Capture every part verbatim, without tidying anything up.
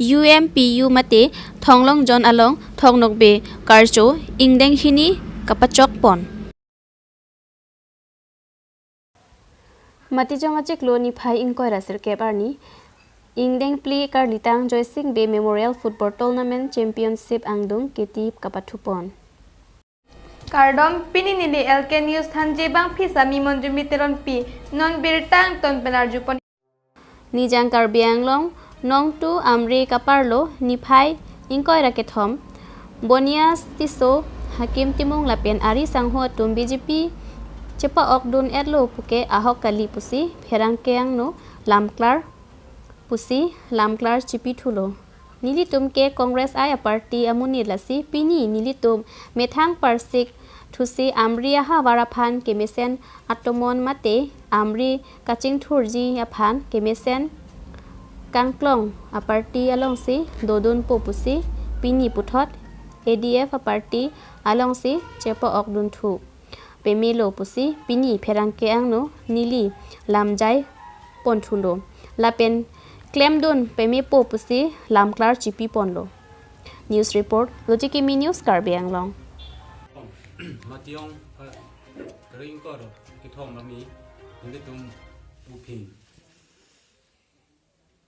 U M P U mate Thonglong Zone along thoknokbe karcho ingdeng hini kapachok pon. Matijong achiklo niphai ingkoi ra sirkep arni ingdeng phli Karlitang Joysing Bey Memorial Football Tournament Championship angdung kiti kapathu pon. Kardom, pini neli L K News thanji bangphi sami Monjumi Teronpi, non birta angton pen arjupon. Nijang Karbi Anglong nongtu Amri kaparlo niphai ingkoi ra kethom Bonias Tisso, Hakim Timung lapen ari sangho atum B J P chepa-okdun etlo puke ahok kali pusi pherangke angno lamklar pusi lamklar chipithulo. Nelitum ke Congress ai aparty amonit lasi pini nelitum methang parsik thusi Amri ahavar aphan kemesen atomon mate Amri kachingthurji aphan kemesen kangklong aparty alongsi dodunpo pusi pini puthot A D F aparty alongsi chepa-okdunthu pemelo pusi pini pherangke angno neli lamjai ponthulo. Lapen klemdun pemepo pusi lamklar chipiponlo. News report, Lojikimi News, Karbi Anglong. Matijong, eh, ring kor kethom arni nelitum Uphing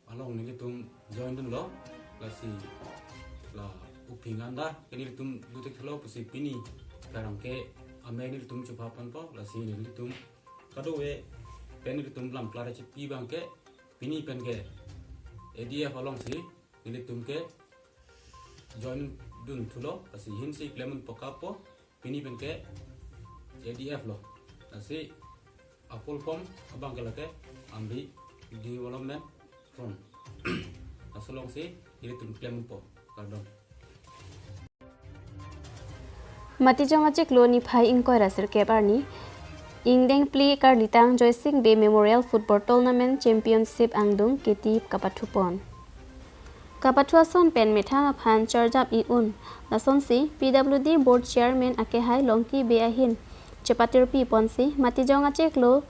along nelitum join dunlo, lasi la Uphing anda ke nelitum dutik thulo pusi pini pherangke amei nelitum chupha ponpo, lasi nelitum kadokave pen nelitum lamklar chipi abangke pini pen ke A D F alongsi nelitum ke join dunthulo, lasi hinsi klemdun pokapo, pini pen ke A D F lo. Lasi a full form abangke lake Amri Development Front. Laso alongsi nelitum klempo. Kardom. Matijong achiklo niphai ingkoi ra sirkep arni ingdeng phli Karlitang Joysing Bey Memorial Football Tournament Championship angdung kiti kapathu pon. Kapathu ason pen methang aphan charjap i-un. Lasonsi P W D Board Chairman akehai Longki Bey ahin chepatirpi ponsi matijong achiklo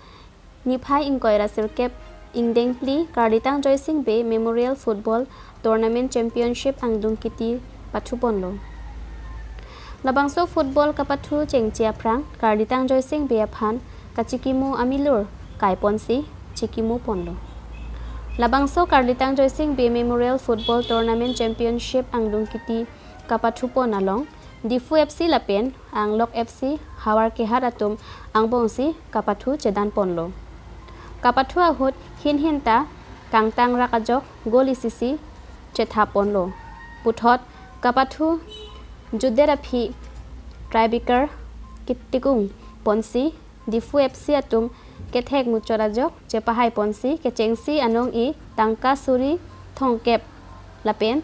niphai ingkoi ra sirkep ingdeng phli Karlitang Joysing Bey Memorial Football Tournament Championship angdung kiti pathu ponlo. Labangso football kapathu chengche aphrang Karlitang Joysing Bey aphan kachikimo amilur kai ponsi chikimo ponlo. Labangso Karlitang Joysing Bey Memorial Football Tournament Championship angdung kiti kapathu pon along Diphu F C lapen Anglok F C Howraghat atum angbongsi kapathu chedan ponlo. Kapathu ahut hinhin ta kangtang rak ajok goal isi isi chetha ponlo. Puthot kapathu jutdet aphi tiebreaker kitikung ponsi Diphu F C atum kethek muchot ajok chepahai ponsi kechengsi anong-i tangka suri thomkep lapen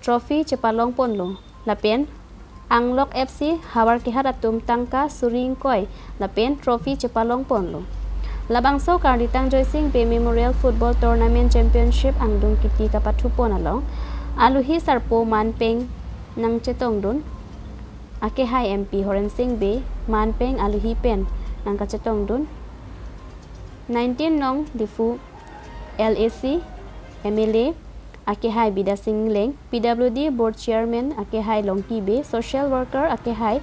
trophy chepalong ponlo. Lapen Anglok F C Howraghat atum tangka suri ingkoi lapen trophy chepalong ponlo. Labangso Karlitang Joysing Bey Memorial Football Tournament Championship angdung kiti kapathu pon along alohi sarpo manpeng nangchetongdun akehai M P Horen Sing Bey manpeng alohi pen nangkachetongdun. Nineteen nong Diphu L A C M L A akehai Bidya Sing Engleng, P W D Board Chairman akehai Longki Bey, Social Worker akehai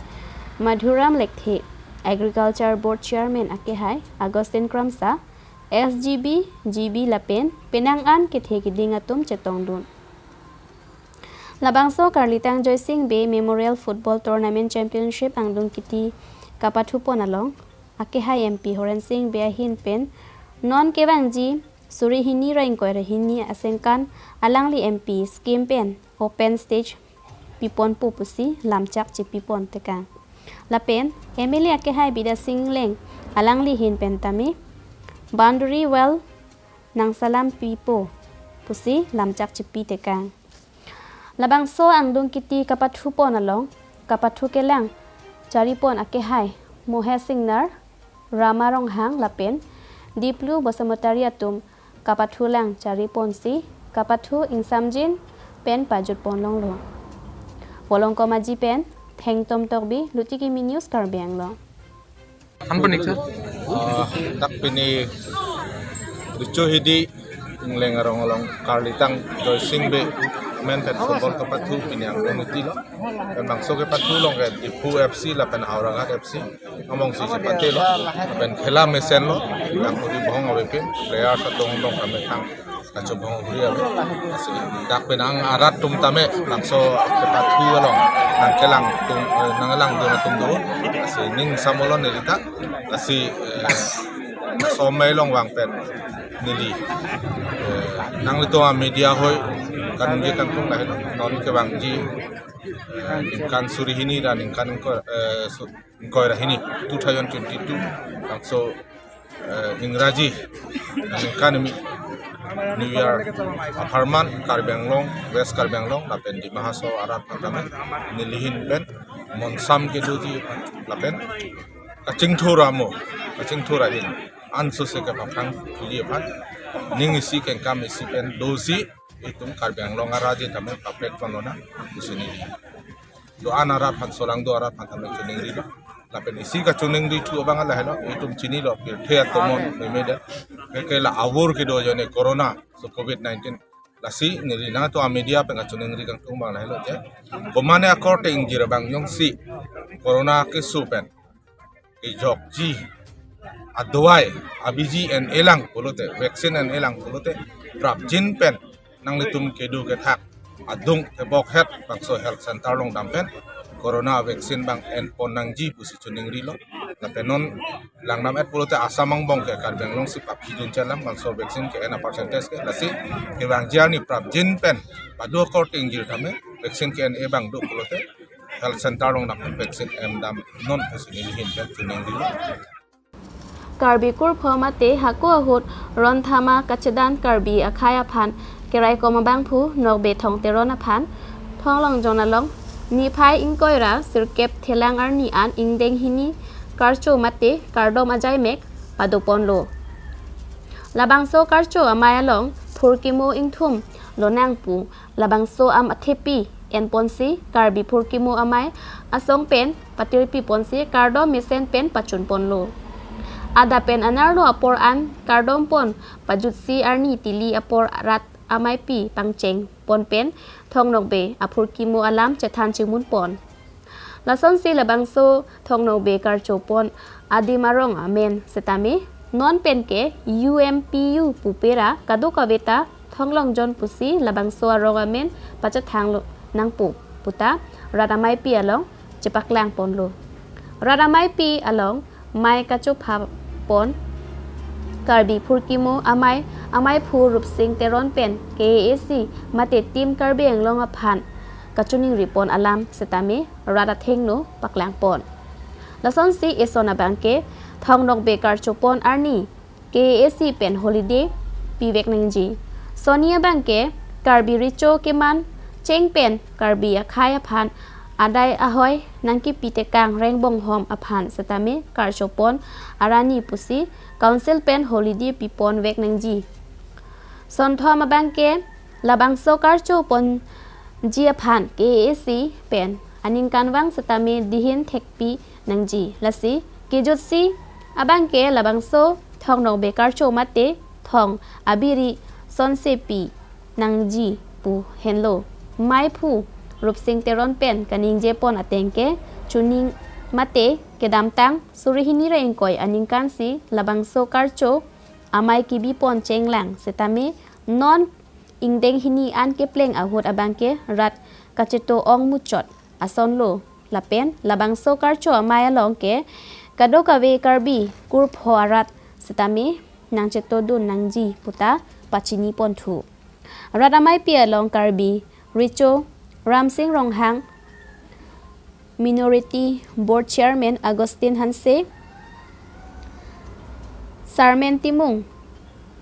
Madhuram Lekthe, Agriculture Board Chairman akehai Augustine Kramsa, S G B, G B lapen penang an kethe kiding atum chetongdun. Labangso Karlitang Joysing Bey Memorial Football Tournament Championship angdung kiti kapathu pon along akehai M P Horen Sing Bey ahin pen non kevangji suri hini ra ingkoi ra hini asengkan alangli M P scheme pen open stage piponpo pusi lamchak chipipon tekang. Lapen M L A akehai Bidya Sing Engleng alangli ahin pen tame boundary wall nangsalam pipo pusi lamchak chipi tekang. Labangso angdung kiti kapathu pon along kapathu kelang charipon akehai Mohesh Singnar, Rama Ronghang lapen Diplu Basumatary atum kapathu lang chariponsi kapathu ingsamjin pen pajutpon longlo. Volongkom Aji pen Thengtom Tokbi, Lojikimi News, Karbi Anglong. Anpon ik, sir. Ah, dak pini Richo Hidi Ingleng arong along karlitang Joysing Bey amen pen football kepathu pini angkong iti lo. Pen bangso kepathu along ke Diphu F C lapen Howraghat F C amongsi chepate lo. Pen khela mesen lo. Yang pudi bohong ave pen player satong dong kami thang kachobong huri ave. Lasi dak penang arat atum tame bangso kepathu along nangkelang atum, eh, nangkelang dun atum do. Lasi ning samolon neli ta. Lasi, eh, somai along vang pen neli, eh, nanglitum amedia hoi kaningje kangtung lahelo, non kevangji, eh, ningkan suri hini ra ningkan ingkoi, eh, su-, ingkoi ra hini, two thousand twenty-two, bangso, eh, Ingraji aningkanimi New Year apharman Karbi Anglong, West Karbi Anglong lapen Dima Hasao arat aphan tame neli ahin pen monsam kedoji lapen kachingthur amo, kachingthur ahin ansose kepaphrang thuji aphan ning isi kengkam isi pen dosi itum Karbi Anglong arat aje tame paprek pon lonang pusi neli. Do-an arat aphan, solang do arat aphan tame choningri lo. Lapen isi kachoningri thu abang lahelo, itum chinilo pirthe atomon meme de. Ke ke la avur kedo ajoine corona, so covid nineteen. Lasi neli nangtum amedia pen kachoningri kangtung abang lahelo je. Komane akorte ingjir abang jongsi corona keso pen kejokji adawai, abiji en-e lang pulote, vaccine en-e lang pulote, prapjin pen nanglitum kedo kethak adung kebokhet bangso health center along dam pen corona vaccine abang enpon nangji pusi choningri lo. Lapen non langdam-et pulote Assam angbong ke Karbi Anglong si paphi dun chelang bangso vaccine ke-en a percentage ke, lasi kevangji arni prapjin pen pado akorte ingjir tame vaccine ke-en-e abang do pulote health center along dam pen vaccine en dam non pusi neli ahin pen choningri lo. Karbi kurpho mate hako ahut ronthama kachedan Karbi akhei aphan keraikom abangphu Nokbe Thong Teron aphan Thonglongjon along niphai ingkoi ra sirkep thelang arni an ingdeng hini karcho mate kardom ajaimek padoponlo. Labangso karcho amei along phurkimo ingthum lonang pu labangso am athepi enponsi Karbi phurkimo amei asong pen patirpiponsi kardom mesen pen pachunponlo. Adap pen anerlo apor an kardompon pajutsi arni tili apor rat ameipi pangchengpon pen Thong Nokbe aphurkimo alam chethan chimunpon. Lasonsi labangso Thong Nokbe karchopon adim arong amen setame non pen ke U M P U pupe ra kadokave ta Thonglongjon pusi labangso arong amen pachethang lo nangpo puta rat ameipi along chepaklangponlo. Rat ameipi along mei kachophapon Karbi phurkimo amei, ameiphu Rupsing Teron pen K A A C mate Team Karbi Anglong aphan kachoningripon alam setame rat athengno paklangpon. Lasonsi eson abangke Thong Nokbe karchopon arni K A A C pen holiday pivek nangji. Soni abangke Karbi Recho keman cheng pen Karbi akhei aphan adai ahoi nangkipi tekang rengbonghom aphan setame karchopon arni pusi council pen holiday piponvek nangji. Sonthom abangke labangso karchoponji aphan K A A C pen aningkanvang setame dihin thekpi nangji. Lasi kejutsi abangke labangso Thong Nokbe karcho mate thong abiri sonsepi nangji pu henlo. Meiphu Rupsing Teron pen kaningjepon ateng ke chuning mate kedamtang suri hini ra ingkoi aningkansi labangso karcho amei kibipon chenglang setame non ingdeng hini an kepleng ahut abangke rat kacheto ong muchot asonlo lapen labangso karcho amei along ke kadokave Karbi kurpho arat setame nangchetodun nangji puta pachinipon thu. Rat ameipi along Karbi Recho Ramsing Ronghang, Minority Board Chairman Augustine Hanse, Sarmen Timung,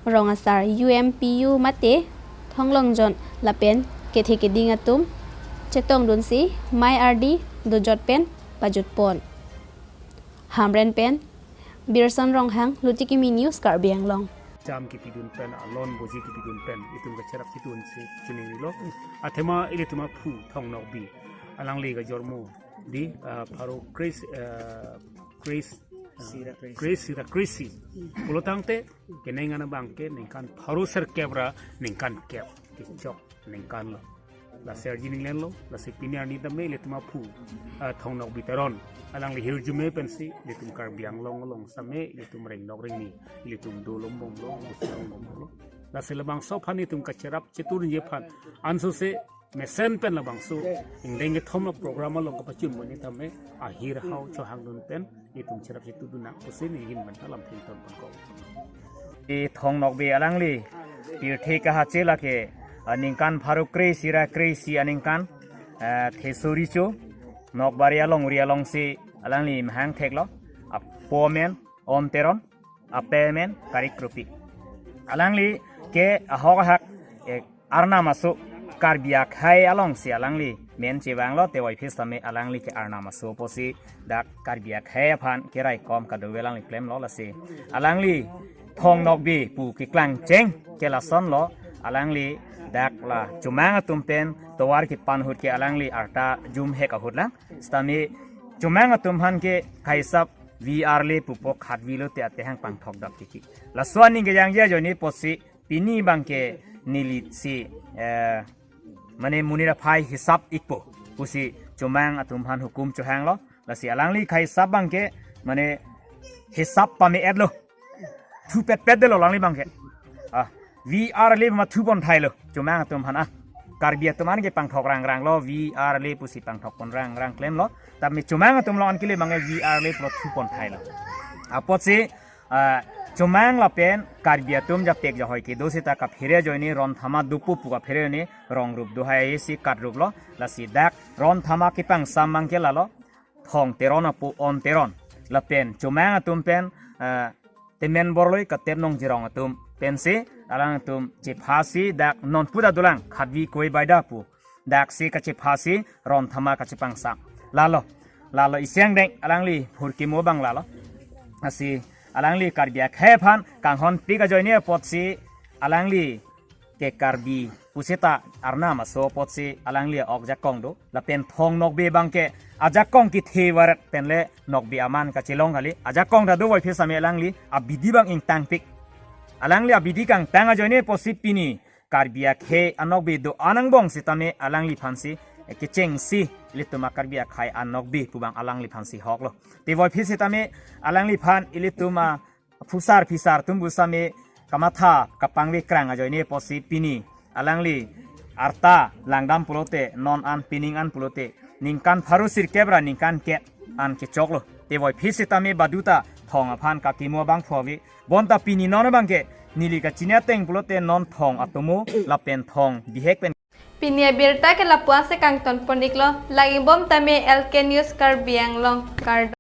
Rong Asar U M P U mate Thonglongjon lapen kethe keding atum chetongdunsi mei ardi dojot pen pajutpon. Hamren pen Birson Ronghang, Lutikimi News, Karbi Anglong. Jam kipidun pen, alon boji kipidun pen, itum kacherap kidunsi chuningrilo. Athema ilitum aphu Thong Nokbe, alangli kajormo di, ah, pharo kre-, ah, kre-, Sira Kresi. Kresi, Sira Kresi. Pulotangte, keneng an abang ke ningkan pharo sirkep ra ningkan kep kechok ningkan lo. Lasi arji ninglen lo, lasi pini arni tame ilitum aphu, ah, Thong Nokbe Teron. Alangli hirjume pensi, ilitum Karbi Anglong along same, ilitum rengdok rengni, ilitum do lombom lo, musi lombom lo. Lasi labangso aphan ilitum kacherap chetur nje aphan. Ansose mesen pen labangso ingdeng kethom a-program along kapachun moni tame ahir hau chohangdun pen ilitum cherap chetudun nang pusi ninghin menta lamthe ington pon ko. I Thong Nokbe alangli pirthe kahache lake, ah, ningkan pharo kre sira kre isi aningkan, ah, Thesori cho Nokbari alongri alongsi alangli mahang theklo. Apo amen On Teron, ape amen Kari Kropi. Alangli ke ahok ahak, eh, Arnam aso Karbi akhei alongsi alangli men chevanglo, tevoiphit sitame alangli ke Arnam aso pusi dak Karbi akhei aphan keraikom kadokave alangli klemlo. Lasi alangli Thong Nokbe pu keklang cheng ke lasonlo, alangli dak la chomang atum pen tovar kepan ahut ke alangli arta jum hek ahut lang. Sitame chomang atum aphan ke kaisap V R le pupo khatvi lote atehang pangthok dap tiki. Laso aning kejangje ajoine pusi pini abang ke neli si, eh, mane monit aphai hisap ikpo pusi chomang atum aphan hukum chohanglo. Lasi alangli kaisap abang ke mane hisap pame-etlo. Thupetpet detlo alangli abang ke. Ah, V R le ma thupon thailo. Chomang atum aphan, ah, Karbi atum an ke pangthok rangrang lo, V R le pusi pangthok pon rangrang klemlo. Tapi chomang atum along an kele abang ke V R le pulo thupon thailo. Apotsi, ah, chomang lapen Karbi atum japek jahoi kedo seta kaphere ajoine ron thama dopo pu kaphere ajoine rong rup do hai si kat rup lo. Lasi dak ron thama kepangsam abang ke lalo, Thong Teron apo On Teron. Lapen chomang atum pen, ah, Temen Borloi, Katep Nongjirong atum pensi alangtum chephasi dak non puta dolang khatvi koi baida pu. Daksi kachephasi ron thama kachepangsam. Lalo, lalo isi angdeng alangli phurkimo abang lalo. Lasi alangli Karbi akhei aphan kanghon pik ajoine apotsi alangli ke Karbi puseta Arnam aso apotsi alangli ok jakong do. Lapen Thong Nokbe abang ke ajakong kethe varet penle Nokbe aman kachelong kali. Ajakong ta dovoiphit sitame alangli abidi abang ingtangpik. Alangli abidi kangtang ajoine pusi pini Karbi akhei anokbe do-an angbong sitame alangliphansi, eh, kechengsi ilitum a-Karbi akhei anokbe pu abang alangliphansi hoklo. Tevoiphit sitame alangliphan ilitum aphusar phisar atum pu sitame kamatha kapangve krang ajoine pusi pini alangli arta langdam pulote, non an pining an pulote ningkan pharo sirkep ra ningkan kep an kechoklo. Tevoiphit sitame baduta Thong aphan kakimo abang pho ave. Bonta pini non abang ke neli kachini ateng pulote non Thong atomo lapen Thong bihek pen. Pini abirta ke lapu-an si kangton pon iklo. Lake ingbom tame L K News Karbi Anglong, kardom.